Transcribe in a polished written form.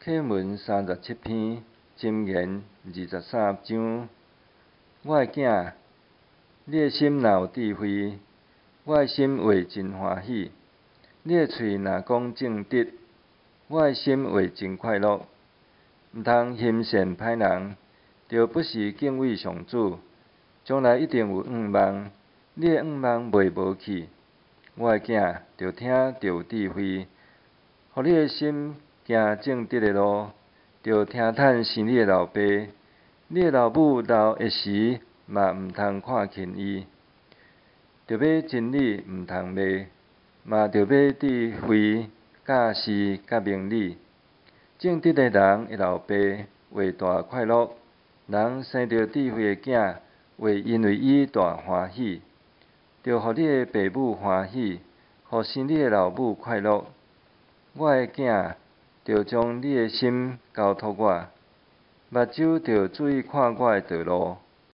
課文37篇，箴言23章。我的囝，你的心若有智慧，我的心會真歡喜；你的喙若講正直，我的心會真快樂。毋通行善歹人，著不是敬畏上主，將來一定有向望，你的向望袂無去。我的囝，著聽著有智慧，予你的心行正直的路，著聽趁生你的老爸，你的老母老的時嘛毋通看輕伊。著買真理，毋通賣，嘛著買智慧、教示佮明理。正直的人的老爸會大快樂，人生著智慧的囝會因為伊大歡喜。著予你的爸母歡喜，予生你的老母快樂。我的囝，著將你的心交託我，目睭著注意看我的道路。